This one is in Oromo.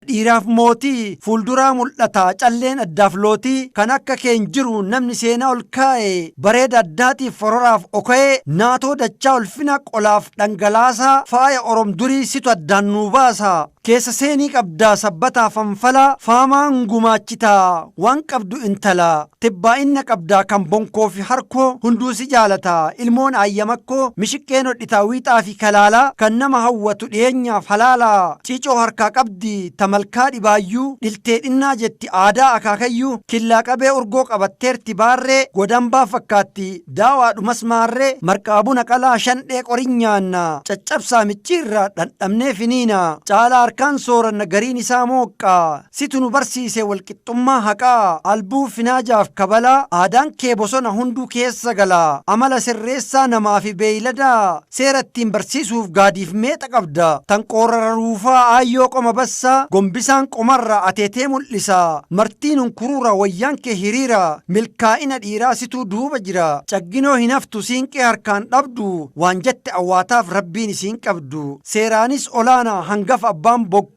Dhiiraaf mootii fuulduraa mul'ata calleen addaaf lootii kan akka keen jiru namni seenaa ol kaa'e bareeda addaatiif fororaaf oka'ee naatoo dachaa ulfina qolaaf dhangalaasaa faaya orom durii situ addaan nuu baasa. Keessa seenii qabdaa sabbataa fanfalaa faamaan gumaachitaa waan qabdu intalaa tibbaa'inna qabdaa kan bonkoo fi harkoo hunduu si jaalataa ilmoon ayyamakkoo mishiqqeen hodhitaa wiixaa fi kalaalaa kan nama hawwatu dhiyeenyaaf halaalaa ciicoo harkaa qabdi tamalkaa dhibaayyuu dhiltee dhinnaa jetti aadaa akaakayyuu killaa qabee urgoo qabatteerti baarree godambaa fakkaatti daawaadhumas maarree marqaa buna qalaa shandhee qorinyaanna caccabsaa micciirraa dhandhamnee finiina caalaa harkaan sooranna gariin isaa mooqqaa situ nu barsiise walqixxummaa haqaa albuu finaajaaf kabalaa aadaan kee bosona hunduu keessa galaa amala sirreessaa namaa fi beeyladaa seera ittiin barsiisuuf gaadiif meexa qabda tanqoorara ruufaa aayyoo qoma bassaa gombisaan qomarra ateetee mul'isa martiin hunkuruura wayyaan kee hiriira milkaa'ina dhiiraa situu duuba jira cagginoo hin haftu siinqee harkaan dhabdu waan jette awwaataaf rabbiin isiin qabdu seeraanis olaanaa hangafa abbaan bokkuu.